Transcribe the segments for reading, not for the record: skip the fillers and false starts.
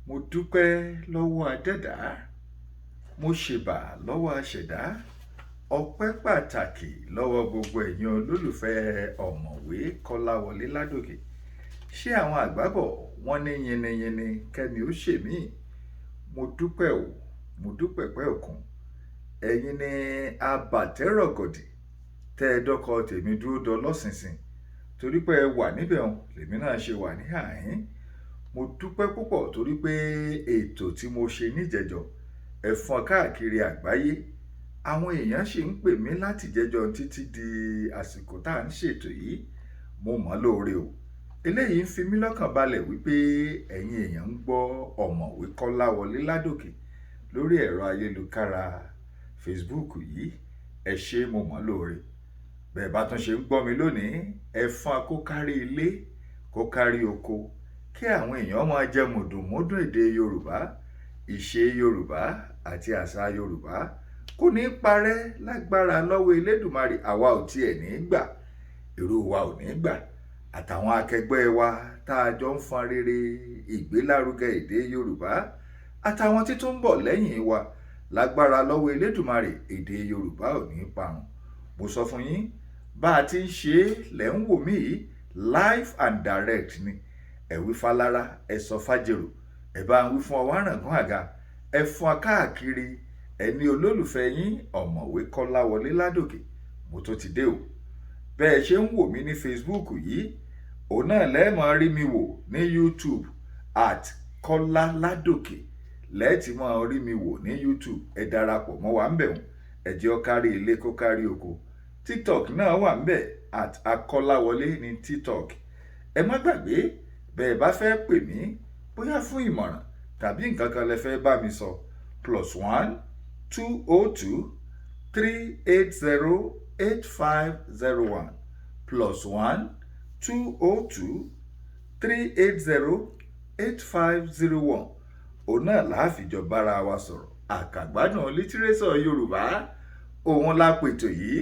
Mo dúpẹ́ lọ́wọ́ Adẹ́dá, mo ṣèbà lọ́wọ́ Aṣẹ̀dá. Ọpẹ́ pàtàkì lọ́wọ́ gbogbo ẹ̀yin olólùfẹ́ Ọ̀mọ̀wé Kọ́láwọlé Ládòkè. Ṣé àwọn àgbà bọ̀ wọ́n ní yinniyinni kẹ́ni ó ṣe mí? Mo dúpẹ́ o, mo dúpẹ́ pẹ́ òkun. Ẹ̀yin ni abàtẹ́rọ̀gọ̀dì tẹ́ ẹ dọ́kọ tèmi dúró dọ lọ́sìnsìn torí pé ẹ wà níbẹ̀ òun lèmi náà ṣe wà ní àhín. Mo dúpẹ́ púpọ̀ torí pé ètò tí mo ṣe níjẹ̀jọ ẹ fọ́n káàkiri àgbáyé. Àwọn èèyàn sì ń pè mí láti jẹjọ títí di àsìkò tá à ń ṣètò yìí. Mo mọ̀ lóore o. Eléyìí ń fi mí lọ́kàn balẹ̀ wípé ẹ̀yin èèyàn ń gbọ́ Ọ̀mọ̀wé Kọ́láwọlé Ládòkè lórí ẹ̀rọ ayélukára Facebook yìí. Ẹ ṣé, mo mọ̀ lóore. Bẹ́ẹ̀ bá tún ṣe ń gbọ́ mi lónìí, ẹ fọ́n kó kárí ilé, kó kárí oko, kí àwọn èèyàn máa jẹ mùdùnmúdùn èdè Yorùbá, ìṣe Yorùbá àti àṣà Yorùbá. Kò ní parẹ́ lágbára lọ́wọ́ Elédùmarè, àwa ò tiẹ̀ ní gbà, èrò wa ò ní gbà. Àtàwọn akẹgbẹ́ wa tá a jọ ń fọn rere ìgbélárugẹ èdè Yorùbá, àtàwọn tí tún ń bọ̀ lẹ́yìn wa lágbára lọ́wọ́ Elédùmarè, èdè Yorùbá ò ní parun. Mo sọ fún yín, bá a ti ń ṣe é lẹ̀ ń wò mí yìí, live and direct ni. Ẹ wí fálára, ẹ sọ fájèrò, ẹ bá ń wí fún ọwọ́ àràngún àga, ẹ fún ọ káàkiri. Ẹni olólùfẹ́ yín Ọ̀mọ̀wé Kọ́láwọlé Ládòkè, mo tó ti dé o. Bẹ́ẹ̀ ṣe ń wò mí ní Facebook yìí, òun náà lẹ́ẹ̀mọ́ rí mi wò ní YouTube at Kọ́lá Ládòkè. Lẹ́ẹ̀tì máa rí mi wò ní YouTube. Ẹ darapọ̀ mọ́ wa ń bẹ̀ wọ́n. Ẹ jẹ́ ó kárí ilé kó kárí oko. TikTok náà wà ń bẹ̀, at Akọ́láwọlé ní TikTok. Ẹ má gbàgbé, bẹ́ẹ̀ bá fẹ́ pè mí, bóyá fún ìmọ̀ràn tàbí nǹkan kan lẹ fẹ́ bá mi sọ, +1 202 380 8501, +1 202 380 8501. Òun náà láàfijọ́ bára wa sọ̀rọ̀. Àkàgbádùn lítírésọ̀ Yorùbá, òun la pètò yìí.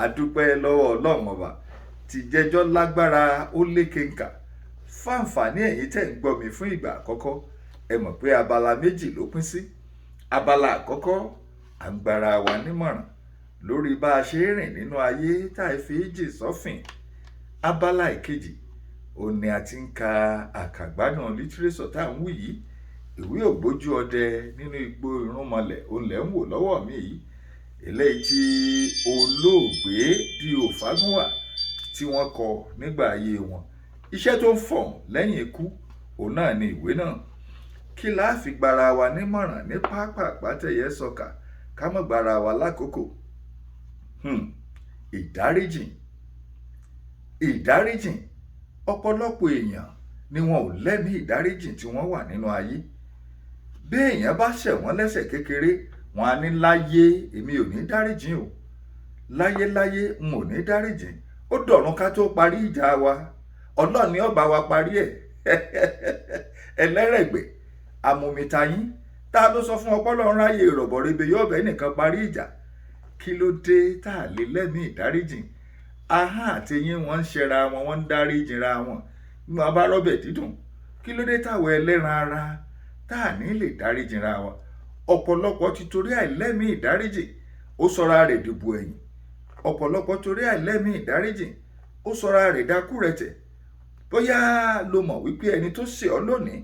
Àdúpẹ́ lọ́wọ́ Ọlọ́run Ọba. Tìjẹ́jọ́ lágbára, ó lékenkà. Fáǹfààní ẹ̀yin tẹ̀ ń gbọ́ mi fún ìgbà àkọ́kọ́, ẹ mọ̀ pé abala méjì ló pín sí. Abala àkọ́kọ́, à ń gbára wa nímọ̀ràn lórí bá a ṣe ń rìn nínú ayé tá a fi jì sọ́fìn. Abala ìkejì, òun ni a ti ń ka àkàgbádùn lítírésọ̀ tá à ń wí yìí, ìwé Ògbójú Ọdẹ Nínú Igbó Irúnmọlẹ̀. Òun lẹ̀ ń wò lọ́wọ́ mi yìí, eléyìí tí olóògbé D.O. Fágúnwà tí wọ́n kọ nígbà ayé wọn. Iṣẹ́ tó ń fọ̀hún lẹ́yìn ikú, òun náà ni ìwé náà. Kí la fi gbára wa nímọ̀ràn ní pápá tẹ̀yẹ sọ̀kà, ká má gbára wa lákòókò? Ìdáríjìn, ìdáríjìn. Ọ̀pọ̀lọpọ̀ èèyàn ni wọn ò lẹ́mìí ìdáríjìn tí wọ́n wà nínú ayé. Bí èèyàn bá ṣẹ̀ wọ́n lẹ́sẹ̀ kékeré, wọn á ní, "Láyé, èmi ò ní dáríjìn o. Láyéláyé, n ò ní dáríjìn. Ó dọ̀run ká tó parí ìjà wa. Ọlọ́run ni ó bá wa parí ẹ̀." Ẹlẹ́rẹ̀gbẹ́ amòmìtayín, tá a ló sọ fún ọpọlọ ráyè rọ̀bọ̀rẹ̀bẹ̀ yóò bẹ́ẹ̀ nìkan parí ìjà? Kí ló dé tá a lè lẹ́mìí ìdáríjìn? Ahọ́n àti eyín wọn ń ṣẹra wọn, wọ́n ń dáríjìnra wọn bí wọn bá rọ́bẹ̀ dídùn. Kí ló dé táwọn ẹlẹ́ran ara tá a ní lè dáríjìnra wa? Ọ̀pọ̀lọpọ̀ ti torí àìlẹ́mìí ìdáríjìn, ó sọra rẹ̀ dìbò ẹ̀yìn. Ọ̀pọ̀lọpọ̀ torí àìlẹ́mìí ìdáríjìn, ó sọra rẹ̀ dákúrẹ̀tẹ̀. Bóyá lo mọ̀ wípé ẹni tó ṣe ọ́ lónìí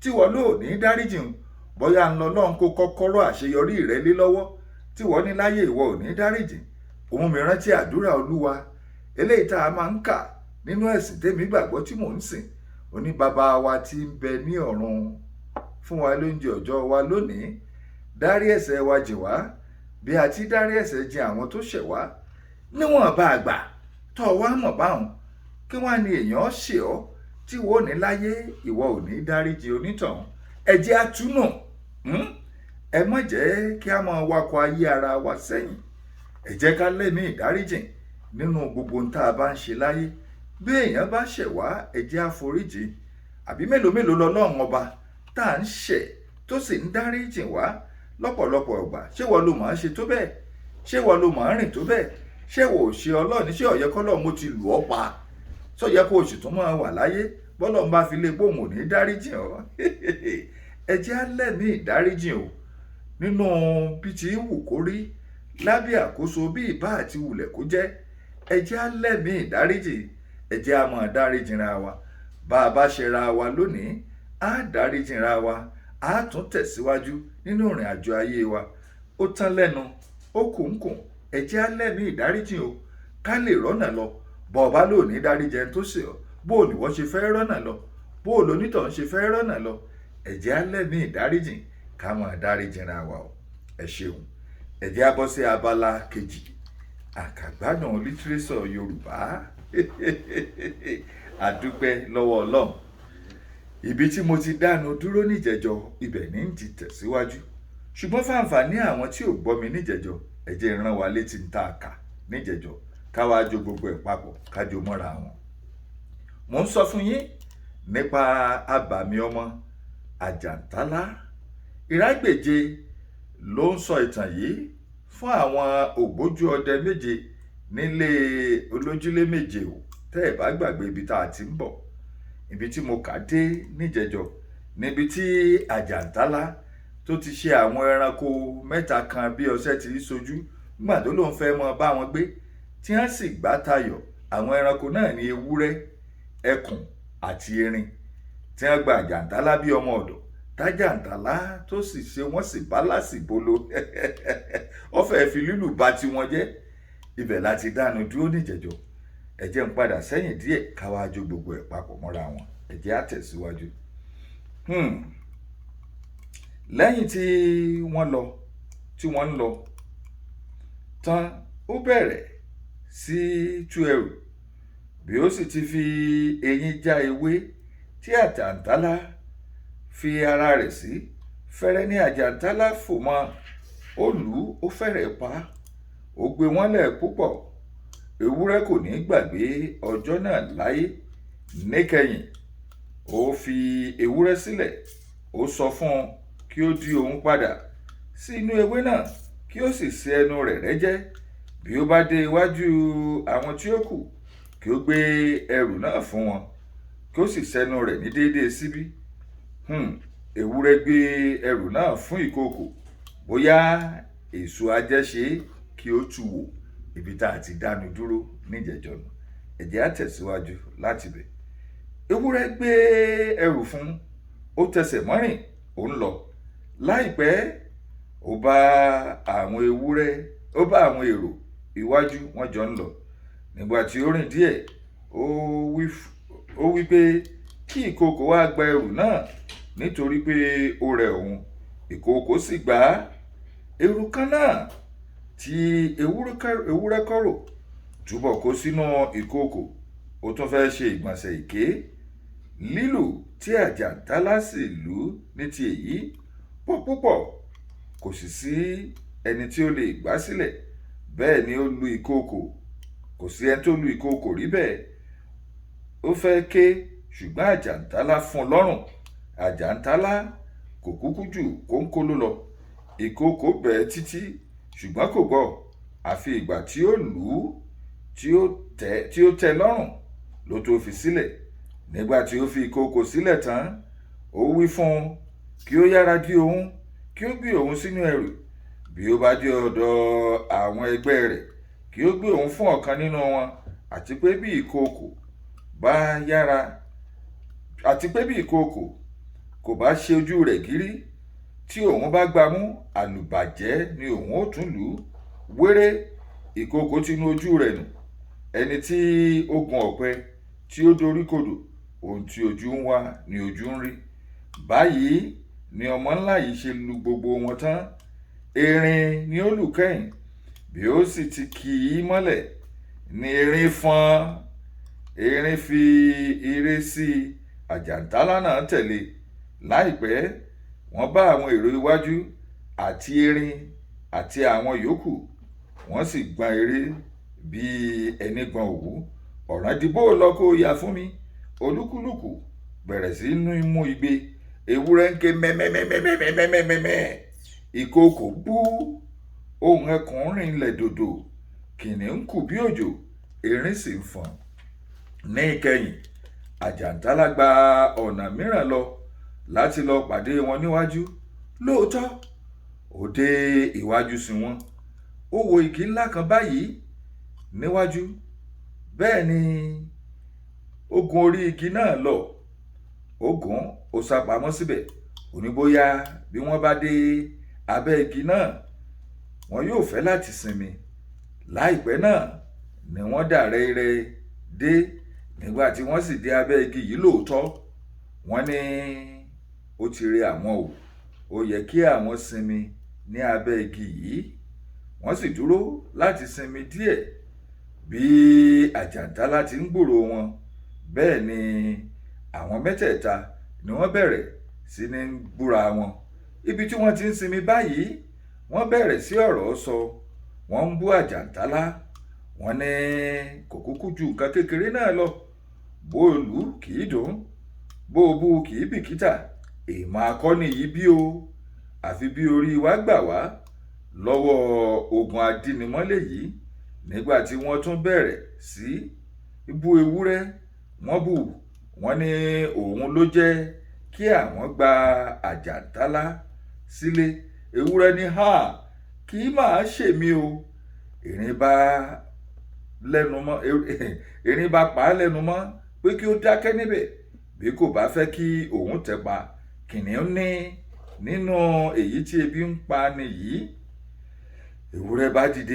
tí wọ́n lò ní dáríjìn, bóyá ń lọ lọ́n kó kọ́kọ́rọ́ àṣeyọrí rẹ lé lọ́wọ́ tí wọ́n ní láyé ìwọ ò ní dáríjìn. Òun mi rántí àdúrà Olúwa eléyìí tá a máa ń kà nínú ẹ̀sìn tèmi gbàgbọ́ tí mò ń sìn. Oní, "Bàbá wa tí ń bẹ ní ọ̀run, fún wa lóúnjẹ ọjọ́ wa lónìí. Dárí ẹ̀ṣẹ̀ wa jìn wá bí a ti dárí ẹ̀ṣẹ̀ jìn àwọn tó ṣẹ̀ wá." Níwọ̀n bá àgbà tó o wá mọ̀ báwọn, kí wọ́n á ní èèyàn ṣe ọ́ tí wọ́n ò ní láyé ìwọ ò ní dáríjì onítọ̀hún? Ẹ jẹ́ àtúnù. Ẹ má jẹ́ kí a máa wakọ̀ ayé ara wa sẹ́yìn. Ẹ jẹ́ ká lẹ́mìí ìdáríjìn nínú gbogbo ohun tá a bá ń ṣe láyé. Bí èèyàn bá ṣẹ̀ wá, ẹ jẹ́ àforíjì. Àbí mélòó mélòó lọ́lọ́run Ọba tá à ń ṣẹ̀ tó sì ń dáríjìn wá lọ́pọ̀lọpọ̀ ọgbà? Ṣé wọ́n ló mọ̀ ọ́n ṣe tó bẹ́ẹ̀? Ṣé wọ́n ló mọ̀ ọ́n rìn tó bẹ́ẹ̀? Ṣé wò ó ṣe Ọlọ́ọ̀ni? Ṣé ọ̀yẹ́ kọ́lọ́ mo ti lù ọ́ pa? Sọ yẹ kó o sì tún máa wà láyé? Bọ́lọ̀ ń bá fi lé pòun ò ní dáríjì ọ́. Ẹ jẹ́ á lẹ́mìí ìdáríjì o, nínú bí ti wù kó rí, lábẹ́ àkóso bí ìbá àti wùlẹ̀ kó jẹ́. Ẹ jẹ́ á lẹ́mìí ìdáríjì, ẹ jẹ́ á máa dáríjì ra wa. Bá a bá ṣe ra wa lónìí, á dáríjì ra wa, á tún tẹ̀síwájú nínú ìrìn àjò ayé wa. Ó tán lẹ́nu, ó kù ń kùn. Ẹ jẹ́ á lẹ́mìí ìdáríjì o, ká lè rọ́nà lọ. Bọ́ ọ bá lò ní dáríjì ẹni tó ṣẹ̀ ọ́, bó o ní wọ́n ṣe fẹ́ rọ́nà lọ, bó o lonítọ̀hún ṣe fẹ́ rọ́nà lọ. Ẹ jẹ́ á lẹ́mìí ìdáríjì, ká máa dáríjì ra wa o. Ẹ ṣeun. Ẹ jẹ́ á bọ́ sí abala kejì, àkàgbádùn lítírésọ̀ Yorùbá. A dúpẹ́ lọ́wọ́ Ọlọ́run. Ibi tí mo ti dánu dúró níjẹjọ, ibẹ̀ ní ti tẹ̀síwájú. Ṣùgbọ́n fáǹfààní àwọn tí ò gbọ́ mi níjẹjọ, ẹ jẹ́ rán wa létí ń ta àkà níjẹjọ, ká wá jó gbogbo ẹ̀ papọ̀, ká jó mọ́ra wọn. Mo ń sọ fún yín nípa abàmì ọmọ Àjàntálá. Ìrágbèje ló ń sọ ìtàn yìí fún àwọn ògbójú ọdẹ méje nílé olójúlé méje o. Tẹ́ ẹ̀ bá gbàgbé ibi tá a ti ń bọ̀, ibi tí mo kà dé níjẹjọ, níbi tí Àjàntálá tó ti ṣe àwọn ẹranko mẹ́ta kan bí ọṣẹ ti ń sojú nígbà tó lóun fẹ́ mọ bá wọn gbé, tí wọ́n sì gbá tayọ̀. Àwọn ẹranko náà ní ewúrẹ́, ẹkùn àti erin, tí wọ́n gba Àjàntálá bí ọmọ ọ̀dọ̀, tájàntálá tó sì ṣe wọ́n sì bá lásìbolo, ó fẹ́ fi lílù bà tiwọn jẹ́. Ibẹ̀ láti dánu dúró níjẹjọ. Ẹ jẹ́ ń padà sẹ́yìn díẹ̀, ká wá jó gbogbo ẹ̀ papọ̀ mọ́ra wọn. Ẹ jẹ́ á tẹ̀síwájú. Lẹ́yìn tí wọ́n lọ, tí wọ́n ń lọ tán, ó bẹ̀rẹ̀ sí tú ẹrù, bí ó sì ti fi eyín já ewé tí Àjàntálá fi ara rẹ̀ sí. Fẹ́rẹ́ ní Àjàntálá fò mọ́, ó lù ú, ó fẹ́rẹ̀ pa á, ó gbé wọ́n lẹ̀ púpọ̀. Ewúrẹ́ kò ní gbàgbé ọjọ́ náà láyé. Níkẹyìn, ó fi ewúrẹ́ sílẹ̀, ó sọ fún un kí ó di òun padà sí inú ewé náà, kí ó sì ṣe ẹnu rẹ̀ rẹ́jẹ́. Bí ó bá dé iwájú àwọn tí ó kù, kí ó gbé ẹrù náà fún wọn, kí ó sì ṣẹnu rẹ̀ ní déédéé síbí. Ewúrẹ́ gbé ẹrù náà fún ìkookò, bóyá èso ajẹ́ṣe kí ó tú wò. Ibi tá a ti dánu dúró níjẹjọ nù. Ẹ jẹ́ á tẹ̀síwájú láti bẹ̀. Ewúrẹ́ gbé ẹrù fún, ó tẹsẹ̀ mọ́rìn, ó ń lọ. Láìpẹ́, ó bá àwọn ewúrẹ́, ó bá àwọn èrò iwájú, wọ́n jọ ń lọ. Nígbà tí ó rìn díẹ̀, ó wí pé kí ìkookò wá gba ẹrù náà nítorí pé ó rẹ òun. Ìkookò sì gbà á. Ẹrù kan náà tí ewúrẹ́ kọ́rò túbọ̀ kó sínú ìkookò, ó tún fẹ́ ṣe ìgbọ̀nsẹ̀ èké. Lílù tí Àjàntálá sì lù ní ti èyí pọ̀ púpọ̀, kò sì sí ẹni tí ó lè gbà sílẹ̀. Bẹ́ẹ̀ ni ó lu ìkookò, kò sí ẹni tó lu ìkookò rí bẹ́ẹ̀. Ó fẹ́ ké, ṣùgbọ́n Àjàntálá fún un lọ́rùn. Àjàntálá kò kúkú jù kóńkóló lọ. Ìkookò bẹ̀ ẹ́ títí, ṣùgbọ́n kò gbọ́. Àfi ìgbà tí ó lù ú tí ó tẹ́ lọ́rùn ló tó fi sílẹ̀. Nígbà tí ó fi ìkookò sílẹ̀ tán, ó wí fún un kí ó yára di òun, kí ó gbé òun sínú ẹrù. Bí ó bá dé ọ̀dọ̀ àwọn ẹgbẹ́ rẹ̀, kí ó gbé òun fún ọ̀kan nínú wọn, àti pé bí ìkookò bá yára, àti pé bí ìkookò kò bá ṣe ojú rẹ̀ gírí, tí òun bá gbámú, àlùbàjẹ́ ni òun ó tún lù ú. Wéré, ìkookò ti nu ojú rẹ̀ nù. Ẹni tí ó gun ọ̀pẹ tí ó doríkodò, ohun tí ojú ń wá ni ojú ń rí. Báyìí ni ọmọ ńlá yìí ṣe lu gbogbo wọn tán. Erin ni ó lù kẹ́yìn. Bí ó sì ti kì í mọ́lẹ̀ ni erin fọ́n. Erin fi eré sí Àjàntálá náà tẹ̀lé. Láìpẹ́, wọ́n bá àwọn èrò iwájú àti erin àti àwọn yòókù, wọ́n sì gbọ́n eré bí ẹni gbọ́n òwú. Ọ̀ràn dìbò lọ kó ya fún mi. Olúkúlùkù bẹ̀rẹ̀ sí ní mú igbe. Ewúrẹ́ ń ké mẹ́mẹ́mẹ́mẹ́mẹ́mẹ́mẹ́. Ìkookò bú, ohùn ẹkùn rìn lẹ̀ dòdò, kìnnìún kù bí òjò, erin sì ń fọ́n. Ní ìkẹyìn, Àjàǹtálá gba ọ̀nà mìíràn lọ láti lọ pàdé wọn níwájú. Lóòótọ́, ó dé iwájú sí wọn, ó wo igi ńlá kan báyìí níwájú. Bẹ́ẹ̀ ni ó gun orí igi náà lọ. Ó gùn, ó sá pamọ́ síbẹ̀. Ó ní bóyá bí wọ́n bá dé abẹ́ igi náà, wọn yóò fẹ́ láti sinmi. Láìpẹ́ náà ni wọ́n dà rẹ́rẹ́ dé. Nígbà tí wọ́n sì dé abẹ́ igi yìí lóòótọ́, wọ́n ní ó ti rẹ àwọn o, ó yẹ kí àwọn sinmi ní abẹ́ igi yìí. Wọ́n sì dúró láti sinmi díẹ̀. Bí Àjàǹtálá ti ń gbúròó wọn, bẹ́ẹ̀ ni àwọn mẹ́tẹ̀ẹ̀ta ni wọ́n bẹ̀rẹ̀ sí ní búra wọn. Ibi tí wọ́n ti ń sinmi báyìí, wọ́n bẹ̀rẹ̀ sí ọ̀rọ̀ sọ. Wọ́n ń bú Àjàǹtálá. Wọ́n ní kò kúkú ju nǹkan kékeré náà lọ, bó lù kì í dùn, bó bú kì í bìkítà. Èèmọ̀ akọni yìí bí o, àfi bí orí wa gbà wá lọ́wọ́ ogun adínimọ́lé yìí. Nígbà tí wọ́n tún bẹ̀rẹ̀ sí bú ewúrẹ́, wọ́n bú, wọ́n ní òun ló jẹ́ kí àwọn gba Àjàǹtálá sílé. Ewúrẹ́ ní ha, kì í máa ṣèmi o. Erin bá lẹ́nu mọ́, erin bá pa á lẹ́nu mọ́ pé kí ó dákẹ́ níbẹ̀ bí kò bá fẹ́ kí òun tẹ̀ pa. Kìnìún ní nínú èyí tí ebi ń pa ni yìí. Ewúrẹ́ bá dìde.